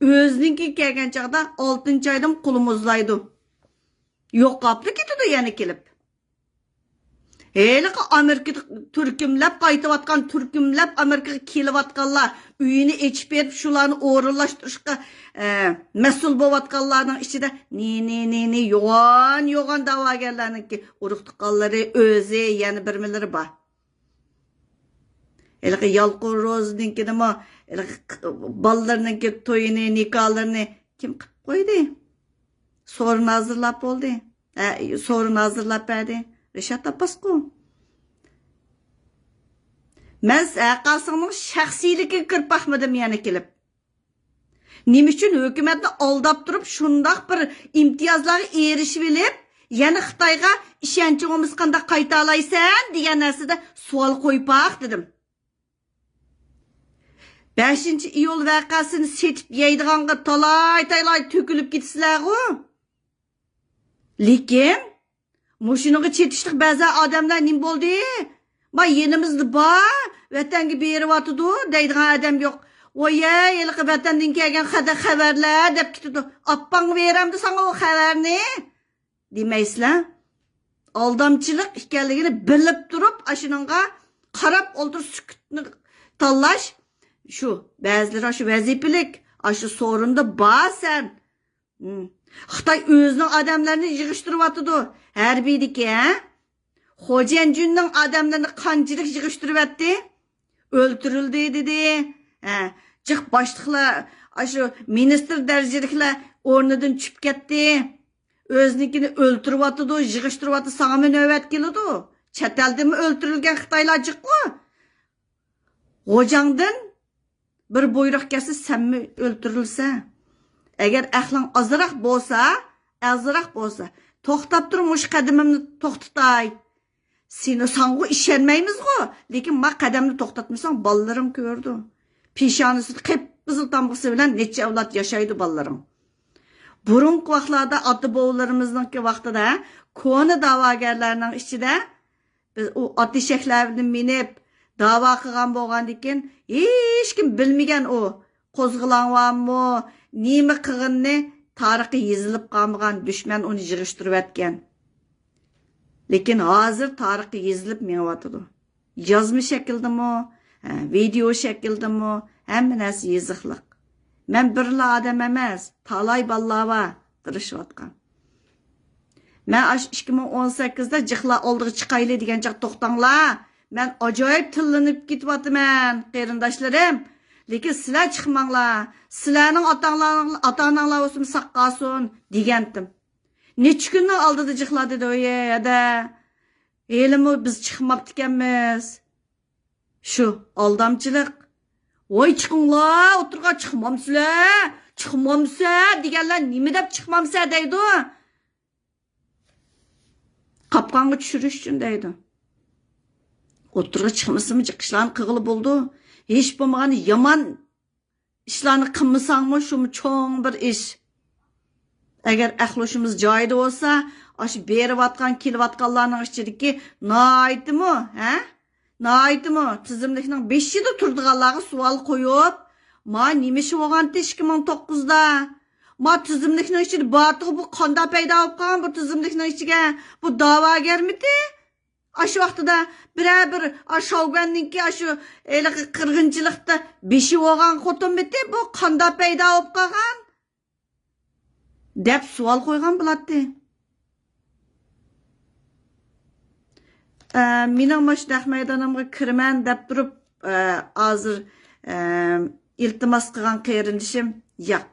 ئۆزىنىڭكىگە كەلگەن چاغدا ئالتىنچى ئايدىن قولى مۇزلايدۇ. يوقاپلا كېتىدۇ يەنە كېلىپ. ھېلىقى ئامېرىكىدا تۈركۈملەپ قايتىۋاتقان، تۈركۈملەپ ئامېرىكىغا كېلىۋاتقانلار، ئۆيىنى ئېچىپ بېرىپ، شۇلارنى ئورۇنلاشتۇرۇشقا، ئە، مەسئۇل بولۇۋاتقانلارنىڭ ئىچىدە نى، نى، نى، نى، يوغان، يوغان داۋاگەرلەرنىڭكى ئۇرۇق تۇغقانلىرى، ئۆزى، يەنە بىرمىلىرى بار. ھېلىقى يالقۇن روزىنىڭكىنىمۇ، ھېلىقى بالىلىرىنىڭكى تويىنى، نىكاھلىرىنى كىم قىلىپ قويدى؟ سورۇن ھازىرلاپ بولدى. ھە، سورۇن ھازىرلاپ بەردى. رىشات ئابباسقۇ. مەن ھەرقايسىڭنىڭ شەخسىيلىكىگە كىرىپ باقمىدىم يەنە كېلىپ. نېمە ئۈچۈن ھۆكۈمەتنى ئالداپ تۇرۇپ شۇنداق بىر ئىمتىيازلارغا ئېرىشىۋېلىپ، يەنە خىتايغا ئىشەنچىڭ بولمىسا قانداق قايتالايسەن دېگەن نەرسىدە سوئال قويۇپ باق دېدىم. بەشىنچى ئىيۇل ۋەقەسىنى سېتىپ يەيدىغانغا تالاي-تالاي تۆكۈلۈپ كېتىسىلەرغۇ؟ لېكىن مۇشۇنىڭغا چېتىشلىق بەزى ئادەملەر نېمە بولدى؟ ما يېنىمىزدا بار، ۋەتەنگە بېرىۋاتىدۇ دەيدىغان ئادەم يوق. ۋويەي، ھېلىقى ۋەتەندىن كەلگەن خەدە خەۋەرلەر دەپ كېتىدۇ. ئاپاڭ بېرەمدۇ ساڭا ئۇ خەۋەرنى؟ دېمەيسىلەر. ئالدامچىلىق ئىكەنلىكىنى بىلىپ تۇرۇپ، ئاشۇنىڭغا قاراپ ئولتۇرۇپ سۈكۈتنى تاللاش. شۇ بەزىلىرى ئاشۇ ۋەزىپىلىك، ئاشۇ سورۇندا بار سەن. ھىم. خىتاي ئۆزىنىڭ ئادەملىرىنى يىغىشتۇرۇۋاتىدۇ. ھەربىيدىكى، ھە؟ خو جيەنجۈننىڭ ئادەملىرىنى قانچىلىك يىغىشتۇرۇۋەتتى؟ ئۆلتۈرۈلدى دېدى. ھە، جىق باشلىقلار، ئاشۇ مىنىستىر دەرىجىلىكلەر ئورنىدىن چۈشۈپ كەتتى. ئۆزىنىڭكىنى ئۆلتۈرۈۋاتىدۇ، يىغىشتۇرۇۋاتىدۇ، ساڭىمۇ نۆۋەت كېلىدۇ. چەت ئەلدىمۇ ئۆلتۈرۈلگەن خىتايلار جىققۇ. غوجاڭدىن بىر بۇيرۇق كەلسە، سەنمۇ ئۆلتۈرۈلسە. ئەگەر ئەقلىڭ ئازراق بولسا، ئازراق بولسا، توختاپ تۇر، مۇشۇ قەدىمىمنى توختىتاي. سېنى، ساڭغۇ ئىشەنمەيمىزغۇ، لېكىن ما قەدەمنى توختاتمىساڭ، بالىلىرىڭ كۆرىدۇ. پېشانىسىدا قىپقىزىل تامغىسى بىلەن نەچچە ئەۋلاد ياشايدۇ بالىلىرىڭ. بۇرۇنقى ۋاقىتلاردا ئاتا-بوۋىلىرىمىزنىڭكى ۋاقتىدا كونا دەۋاگەرلەرنىڭ ئىچىدە بىز ئۇ ئات ئېشەكلەردىن مىنىپ داۋا قىلغان بولغاندىكىن، ھېچكىم بىلمىگەن ئۇ قوزغىلاڭ بارمۇ، نېمە قىلغىنىنى تارىخى يېزىلىپ قالمىغان، دۈشمەن ئۇنى يىغىشتۇرۇۋەتكەن. لېكىن ھازىر تارىخى يېزىلىپ مېڭىۋاتىدۇ. يازما شەكىلدىمۇ، ھە، ۋىدېئو شەكىلدىمۇ، ھەممە نەرسە يېزىقلىق. مەن بىرلا ئادەم ئەمەس، تالاي بالىلار بار تىرىشىۋاتقان. مەن ئاشۇ ئىككى مىڭ ئون سەككىزدە جىقلار ئالدىغا چىقايلى دېگەن چاغ، توختاڭلار، مەن ئاجايىپ تىللىنىپ كېتىۋاتىمەن، قېرىنداشلىرىم. لېكىن سىلەر چىقماڭلار، سىلەرنىڭ ئاتاڭلار، ئاتا-ئاناڭلار بولسىمۇ ساق قالسۇن دېگەنتىم. نەچچە كۈننىڭ ئالدىدا جىقلار دېدى، ۋوي ھەدە، ھېلىمۇ بىز چىقماپتىكەنمىز. شۇ ئالدامچىلىق. ۋاي چىقىڭلار ئوتتۇرىغا، چىقمامسىلەر، چىقمامسە دېگەنلەر نېمە دەپ چىقمامسە دەيدۇ؟ قاپقانغا چۈشۈرۈش ئۈچۈن دەيدۇ. ئوتتۇرىغا چىقمىسىمۇ جىق ئىشلارنى قىلغىلى بولىدۇ. ھېچ بولمىغاندا يامان ئىشلارنى قىلمىساڭمۇ، شۇمۇ چوڭ بىر ئىش. ئەگەر ئەقلى ھوشىمىز جايىدا بولسا، ئاشۇ بېرىۋاتقان، كېلىۋاتقانلارنىڭ ئىچىدىكى ناھايىتىمۇ، ھە؟ ناھايىتىمۇ تىزىملىكنىڭ بېشىدا تۇرىدىغانلارغا سوئال قويۇپ، ما نېمە ئىش بولغانتى ئىككى مىڭ توققۇزدا؟ ما تىزىملىكنىڭ ئىچىدە بارتۇغۇ، بۇ قانداق پەيدا بولۇپ قالغان بۇ تىزىملىكنىڭ ئىچىگە؟ بۇ داۋاگەرمىتى؟ ئاشۇ ۋاقتىدا بىرەر بىر، ئا، شاۋگۈەننىڭكى ئاشۇ ھېلىقى قىرغىنچىلىقتا بېشى بولغان خوتۇنمىتى، بۇ قانداق پەيدا بولۇپ قالغان؟ دەپ سوئال قويغان بولاتتى. ئە، مېنىڭ مۇشۇ نەق مەيدانىمغا كىرىمەن دەپ تۇرۇپ، ئە، ھازىر، ئە، ئىلتىماس قىلغان قېرىندىشىم ياق.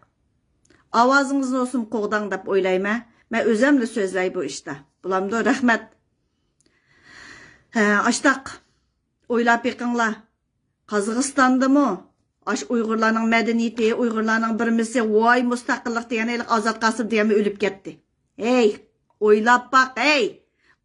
ئاۋازىڭىزنى بولسىمۇ قوغداڭ دەپ ئويلايمەن. مەن ئۆزەملا سۆزلەي بۇ ئىشتا. بولامدۇ؟ رەھمەت. ھە، ئاشتاق. ئويلاپ بېقىڭلار. قازاقىستاندىمۇ ئاشۇ ئۇيغۇرلارنىڭ مەدەنىيىتى، ئۇيغۇرلارنىڭ بىرمىسى، ۋاي مۇستەقىللىق دېگەن ھېلىقى ئازات قاسىم دېگەنمۇ ئۆلۈپ كەتتى. ھەي، ئويلاپ باق، ھەي!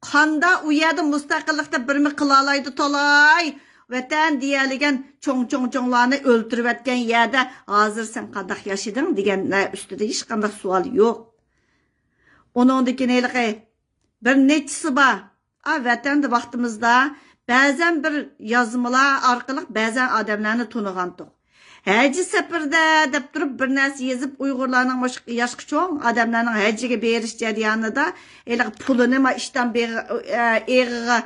قاندا ئۇ يەردە مۇستەقىللىقتا بىرمە قىلالايدۇ، تالاي! ۋەتەن دېيەلىگەن چوڭ، چوڭ، چوڭلارنى ئۆلتۈرۈۋەتكەن يەردە ھازىر سەن قانداق ياشىدىڭ دېگەن ئۈستىدە ھېچقانداق سوئال يوق. ئۇنىڭدىن كېيىن ھېلىقى بىر نەچچىسى بار. ئا، ۋەتەندە ۋاقتىمىزدا بەزەن بىر يازمىلار ئارقىلىق بەزەن ئادەملەرنى تونۇغانتۇق. ھەجى سەپىرىدە دەپ تۇرۇپ بىر نەرسە يېزىپ، ئۇيغۇرلارنىڭ مۇشۇ ياشقا چوڭ ئادەملەرنىڭ ھەجىگە بېرىش جەريانىدا ھېلىقى پۇلىنى ما ئىشتان بېغى-، ئە، ئېغىغا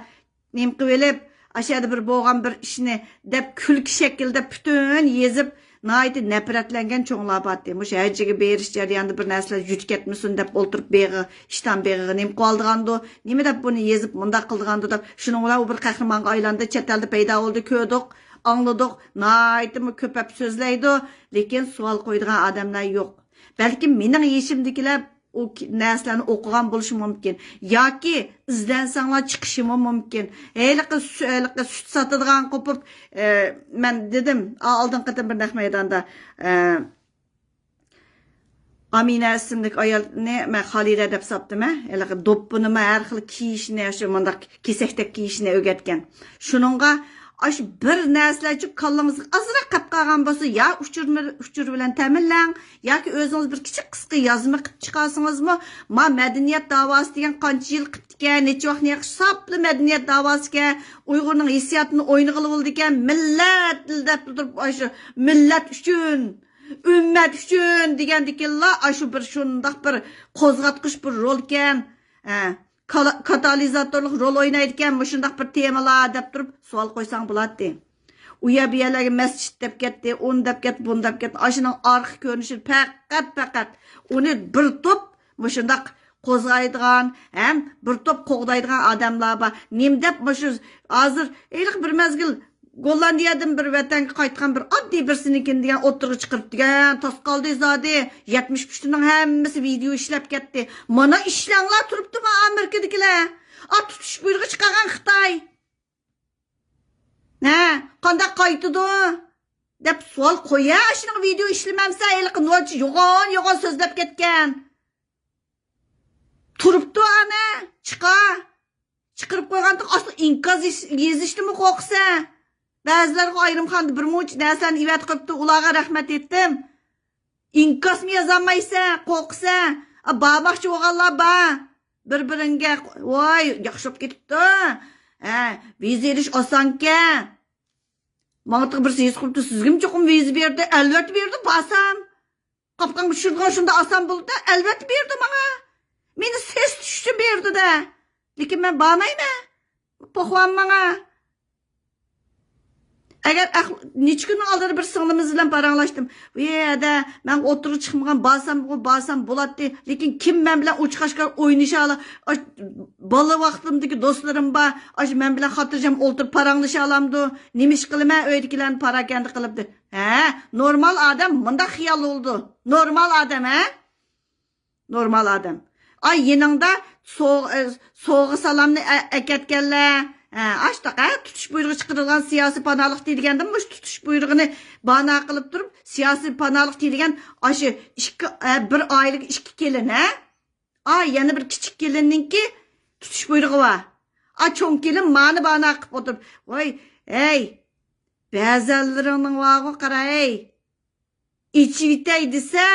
نېمە قىلىۋېلىپ، ئاشۇ يەردە بىر بولغان بىر ئىشنى دەپ كۈلكە شەكلىدە پۈتۈن يېزىپ، ناھايىتى نەپرەتلەنگەن چوڭلار بارتى. مۇشۇ ھەجىگە بېرىش جەريانىدا بىر نەرسىلەر يۈز كەتمىسۇن دەپ ئولتۇرۇپ بېغى، ئىشتان بېغىغا نېمە قىلىۋالىدىغاندۇ، نېمە دەپ بۇنى يېزىپ مۇنداق قىلىدىغاندۇ دەپ، شۇنىڭ بىلەن ئۇ بىر قەھرىمانغا ئايلاندى، چەت ئەلدە پەيدا بولدى، كۆردۇق، ئاڭلىدۇق، ناھايىتىمۇ كۆپەپ سۆزلەيدۇ، لېكىن سوئال قويىدىغان ئادەملەر يوق. بەلكىم مېنىڭ يېشىمدىكىلەر ئۇ ك-، نەرسىلەرنى ئوقۇغان بولۇشى مۇمكىن. ياكى ئىزدەنسەڭلار چىقىشىمۇ مۇمكىن. ھېلىقى سۈ-، ھېلىقى سۈت ساتىدىغان قوپۇپ، ئە، مەن دېدىم، ئا، ئالدىنقى قېتىم بىر نەق مەيداندا، ئە، ئامىنە ئىسىملىك ئايالنى مەن خالىدە دەپ ساپتىمەن. ھېلىقى دوپپىنىمۇ ھەر خىل كىيىشنى، شۇ مۇنداق كېسەكتەك كىيىشنى ئۆگەتكەن. شۇنىڭغا ئاشۇ بىر نەرسىلەرچۇ كاللىڭىزغا ئازراق قەپ قالغان بولسا، يا ئۇچۇر، ئۇچۇر بىلەن تەمىنلەڭ، ياكى ئۆزىڭىز بىر كىچىك قىسقا يازما قىلىپ چىقارسىڭىزمۇ، ما مەدەنىيەت داۋاسى دېگەن قانچە يىل قىپتىكەن، نەچچە ۋاقىتنى ياقىش ساپلا مەدەنىيەت داۋاسىكەن، ئۇيغۇرنىڭ ھېسسىياتىنى ئوينىغىلى بولىدىكەن، مىللەت دەپ تۇرۇپ، ئاشۇ مىللەت ئۈچۈن، ئۈممەت ئۈچۈن دېگەندىكىنلا، ئاشۇ بىر شۇنداق بىر قوزغاتقۇچ بىر رولكەن. ھە. كالا-، كاتالىزاتورلۇق رول ئوينايدىكەن مۇشۇنداق بىر تېمىلار دەپ تۇرۇپ سوئال قويساڭ بولاتتى. ئۇ يەر بۇ يەرلەرگە مەسچىت دەپ كەتتى، ئۇنى دەپ كەتتى، بۇنى دەپ كەتتى. ئاشۇنىڭ ئارقا كۆرۈنۈشى پەقەت، پەقەت ئۇنى بىر توپ مۇشۇنداق قوزغايدىغان ھەم بىر توپ قوغدايدىغان ئادەملەر بار. نېمە دەپ مۇشۇ ھازىر ھېلىقى بىر مەزگىل گوللاندىيەدىن بىر ۋەتەنگە قايتقان بىر ئاددىي بىرسىنىڭكىنى دېگەن ئوتتۇرىغا چىقىرىپ دېگەن تاس قالدى زادى. يەتمىش ئۈچتىنىڭ ھەممىسى ۋىدېئو ئىشلەپ كەتتى. مانا ئىشلەڭلار تۇرۇپتۇما ئامېرىكىدىكىلەر؟ ئا، تۇتۇش بۇيرۇقى چىقارغان خىتاي. ھە، قانداق قايتىدۇ؟ دەپ سوئال قويە، ئاشۇنىڭ ۋىدېئو ئىشلىمەمسە، ھېلىقى نوچى يوغان يوغان سۆزلەپ كەتكەن. تۇرۇپتۇ ئەنە، چىقا. چىقىرىپ قويغانتىڭ ئاستىغا ئىنكاس يېزىش-، يېزىشتىنمۇ قورقىسەن؟ بەزىلەرگە ئايرىم خانىدا بىر مۇنچە نەرسىلەرنى ئېۋەتىپ قويۇپتۇ، ئۇلارغا رەھمەت ئېيتتىم. ئىنكاسمۇ يازالمايسەن، قورقىسەن. ئا، بارماقچى بولغانلار بار. بىر-بىرىڭگە، ۋاي، ياخشى بولۇپ كېتىپتۇ. ھە، ۋىزا ئېلىش ئاسانكەن. ماڭا تېخى بىرسى يېزىپ قويۇپتۇ، سىزگىمۇ چوقۇم ۋىزا بېرىدۇ، ئەلۋەتتە بېرىدۇ، بارسام. قاپقانغا چۈشۈرىدىغان شۇنداق ئاسان بولىدۇ، ئەلۋەتتە بېرىدۇ ماڭا. مېنى سېسىتىش ئۈچۈن بېرىدۇ-دە. لېكىن مەن بارمايمەن. پوخۋام ماڭا. ئەگەر ئەخ-، نەچچە كۈننىڭ ئالدىدا بىر سىڭلىمىز بىلەن پاراڭلاشتىم. ۋى ھەدە، مەن ئوتتۇرىغا چىقمىغان، بارسام، بارسام بولاتتى. لېكىن كىم مەن بىلەن ئوچۇق-ئاشكارا ئوينىشالا-، ئاش-، بالا ۋاقتىمدىكى دوستلىرىم بار. ئاشۇ مەن بىلەن خاتىرجەم ئولتۇرۇپ پاراڭلىشالامدۇ؟ نېمە ئىش قىلىمەن؟ ئۆيدىكىلەرنى پاراكەندە قىلىپ دە-، ھە، نورمال ئادەم مۇنداق خىيال بولىدۇ. نورمال ئادەم، ھە؟ نورمال ئادەم. ئاي، يېنىڭدا سوغ-، ئە، سوغا سالامنى ئە-، ئەكەتكەنلەر. ھە، ئاشتاق، ھە، تۇتۇش بۇيرۇقى چىقىرىلغان سىياسىي پاناھلىق دېيىلگەندىن مۇشۇ تۇتۇش بۇيرۇقىنى بانا قىلىپ تۇرۇپ، سىياسىي پاناھلىق دېيىلگەن ئاشۇ ئىككى، ھە، بىر ئائىلىگە ئىككى كېلىن، ھە؟ ئا، يەنە بىر كىچىك كېلىننىڭكى تۇتۇش بۇيرۇقى بار. ئا، چوڭ كېلىن مانى بانا قىلىپ ئولتۇرۇپ، ۋاي، ھەي، بەزەنلىرىڭنىڭ بارغۇ قارا، ھەي. ئېچىۋېتەي دېسە،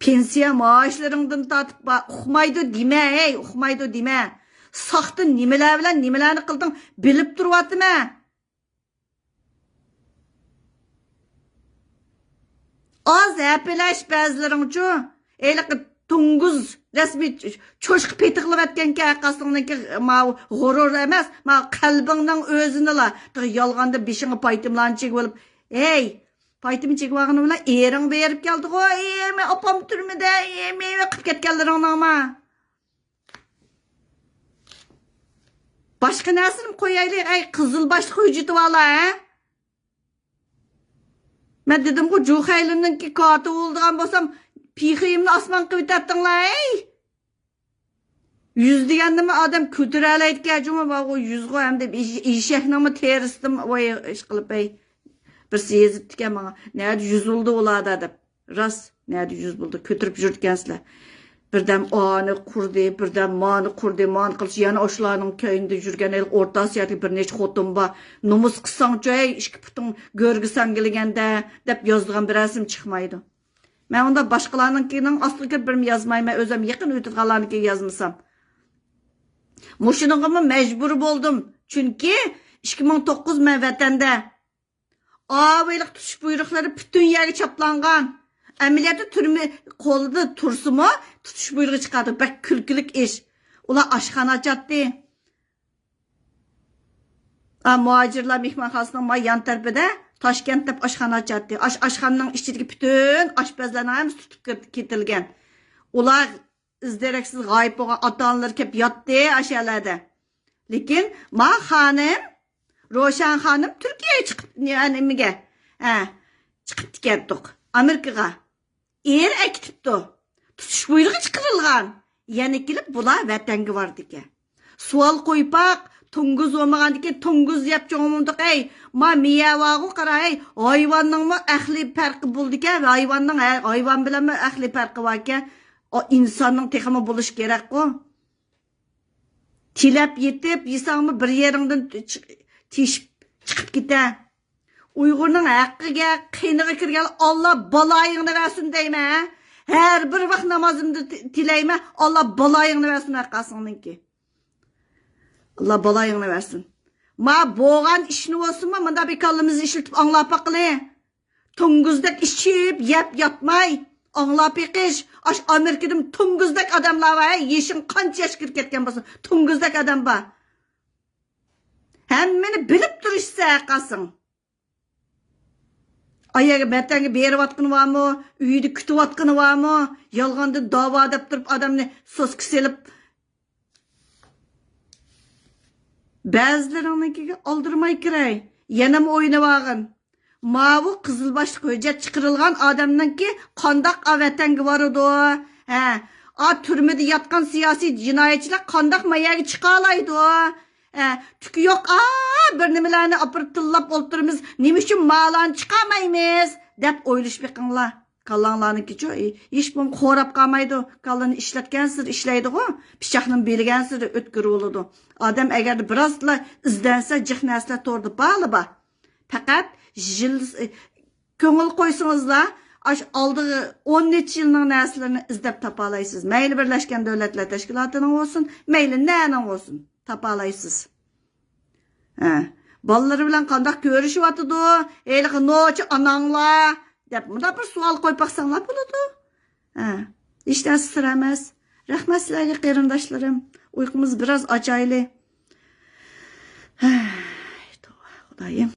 پېنسىيە مائاشلىرىڭدىن تارتىپ با-، ئۇقمايدۇ دېمە، ھەي، ئۇقمايدۇ دېمە. ساختا نېمىلەر بىلەن نېمىلەرنى قىلدىڭ، بىلىپ تۇرۇۋاتىمەن. ئاز ھەپىلەش بەزىلىرىڭچۇ. ھېلىقى توڭگۇز رەسمىي چوشقا پېتىقلىۋەتكەنكەن، ھەرقاسىڭنىڭكى ماۋۇ غۇرۇر ئەمەس، ماۋۇ قەلبىڭنىڭ ئۆزىنىلا تېخى يالغاندا بېشىڭغا پايتىملارنى چىگىۋېلىپ، ھەي، پايتىم چىگىۋالغىنى بىلەن ئېرىڭ بېرىپ كەلدىغۇ، ئېرىم ئاپام تۈرمىدە، ئېرىم قىلىپ كەتكەنلىرىڭنىڭما. باشقا نەرسىنى قويايلى، ئەي، قىزىل باشلىق ھۆججىتىۋالا، ھە؟ مەن دېدىمغۇ، جۇخەيلىنىڭكى كاتىپ بولىدىغان بولسام، پىخىيىمنى ئاسمان قىلىۋېتەتتىڭلار، ھەي! يۈز دېگەندىمۇ ئادەم كۆتۈرەلەيدىكەن جۇمۇ، بارغۇ يۈزغۇ ھەمدە ئېش-، ئېشەكنىڭمۇ تېرىسىدىن، ۋاي، ئىشقىلىپ، ھەي. بىرسى يېزىپتىكەن ماڭا، نەدە يۈز بولدى ئۇلاردا دەپ. راست، نەدە يۈز بولدى، كۆتۈرۈپ يۈرىدىكەنسىلەر. بىردەم ئانى قۇردى، بىردەم مانى قۇردى، مانى قىلسا يەنە ئاشۇلارنىڭ كەينىدە يۈرگەن ھېلىقى ئورتا ئاسىيادىكى بىر نەچچە خوتۇن بار. نومۇس قىلساڭچۇ، ھەي، ئىككى پۇتۇڭ گۆرگە ساڭگىلىگەندە، دەپ يازىدىغان بىر رەسىم چىقمايدۇ. مەن ئۇنداق باشقىلارنىڭكىنىڭ ئاستىغا كىرىپ بىرمۇ يازمايمەن، ئۆزۈم يېقىن ئۆتىدىغانلارنىڭكىنى يازمىسام. مۇشۇنىڭغىمۇ مەجبۇر بولدۇم، چۈنكى ئىككى مىڭ توققۇز مەن ۋەتەندە. ئاۋۇ ھېلىقى تۇتۇش بۇيرۇقلىرى پۈتۈن يەرگە چاپلانغان. ئەمەلىيەتتە تۈرمە قولىدا تۇرسىمۇ، تۇتۇش بۇيرۇقى چىقاردى. بەك كۈلكىلىك ئىش. ئۇلار ئاشخانا ئاچاتتى. ئا، مۇھاجىرلار مېھمانخانىسىنىڭ ما يان تەرىپىدە تاشكەنت دەپ ئاشخانا ئاچاتتى. ئاش-، ئاشخانىنىڭ ئىچىدىكى پۈتۈن ئاشپەزلەرنىڭ ھەممىسى تۇتۇپ كېت-، كېتىلگەن. ئۇلار ئىز دېرەكسىز غايىب بولغان، ئاتا-ئانىلىرى كەپ ياتتى ئاشۇ يەرلەردە. لېكىن ما خانىم، روشەن خانىم تۈركىيەگە چىقىپ، نېمە، نېمىگە، ھە، چىقىپتىكەنتۇق، ئامېرىكىغا. ئېرى ئەكېتىپتۇ. تۇتۇش بۇيرۇقى چىقىرىلغان. يەنە كېلىپ بۇلار ۋەتەنگە باردىكەن. سوئال قويۇپ باق، توڭگۇز بولمىغاندىكىن توڭگۇز يەپ چوڭ بولدۇق، ئەي. ما مىيە بارغۇ قارا، ئەي. ھايۋاننىڭمۇ ئەقلى پەرقى بولىدىكەن، ھايۋاننىڭ ھە-، ھايۋان بىلەنمۇ ئەقلى پەرقى باركەن. ئۇ ئىنساننىڭ تېخىمۇ بولۇشى كېرەكقۇ. تىلەپ يېتىپ يېسەڭمۇ بىر يېرىڭدىن چىق-، تېشىپ چىقىپ كېتە. ئۇيغۇرنىڭ ھەققىگە، قېنىغا كىرگەن ئاللا بالايىڭنى بەرسۇن دەيمەن، ھە؟ ھەر بىر ۋاق نامازىمدا تى-، تىلەيمەن، ئاللا بالايىڭنى بەرسۇن ھەرقاسىڭنىڭكى. ئاللا بالايىڭنى بەرسۇن. ما بولغان ئىشنى بولسىمۇ، مۇنداق بىر كاللىمىزنى ئىشلىتىپ ئاڭلاپ باققىلى. توڭگۇزدەك ئىچىپ، يەپ ياتماي، ئاڭلاپ بېقىش. ئاش ئامېرىكىدىمۇ توڭگۇزدەك ئادەملەر بار، ھەي، يېشىڭ قانچە ياشقا كىرىپ كەتكەن بولسۇن، توڭگۇزدەك ئادەم بار. ھەممىنى بىلىپ تۇرۇشسا ھەرقاسىڭ. ئايەگە ۋەتەنگە بېرىۋاتقىنى بارمۇ؟ ئۆيدە كۈتۈۋاتقىنى بارمۇ؟ يالغاندىن داۋا دەپ تۇرۇپ ئادەمنى سوسكا سېلىپ، بەزىلىرىڭنىڭكىگە ئالدىرىماي كىرەي. يەنىمۇ ئوينىۋالغىن. ماۋۇ قىزىل باشلىق ھۆججەت چىقىرىلغان ئادەمنىڭكى قانداق ئا ۋەتەنگە بارىدۇ؟ ھە، ئا تۈرمىدە ياتقان سىياسىي جىنايەتچىلەر قانداق ما يەرگە چىقالايدۇ؟ ھە، تۈكى يوق، ئا، بىر نېمىلەرنى ئاپىرىپ تىللاپ ئولتۇرىمىز، نېمە ئۈچۈن مالارنى چىقارمايمىز؟ دەپ ئويلىشىپ بېقىڭلار. كاللاڭلارنىڭكىچۇ، ھېچ بولمىغاندا خوراپ قالمايدۇ. كاللىنى ئىشلەتكەنسېرى ئىشلەيدىغۇ، پىچاقنىمۇ بىلگەنسېرى ئۆتكۈرۈۋالىدۇ. ئادەم ئەگەردە بىرازلا ئىزدەنسە، جىق نەرسىلەر توردا بارلا بار. پەقەت يىل، كۆڭۈل قويسىڭىزلا، ئاشۇ ئالدىغى ئون نەچچە يىلنىڭ نەرسىلىرىنى ئىزدەپ تاپالايسىز. مەيلى بىرلەشكەن دۆلەتلەر تەشكىلاتىنىڭ بولسۇن، مەيلى نەنىڭ بولسۇن، تاپالايسىز. ھە، بالىلىرى بىلەن قانداق كۆرۈشۈۋاتىدۇ؟ ھېلىقى نوچى ئاناڭلار دەپ مۇنداق بىر سوئال قويۇپ باقساڭلار بولىدۇ. ھە، ھېچ نەرسە سىر ئەمەس. رەھمەت سىلەرگە قېرىنداشلىرىم. ئۇيقۇمىزنى بىراز ئاچايلى. ھەي، توۋا، خۇدايىم.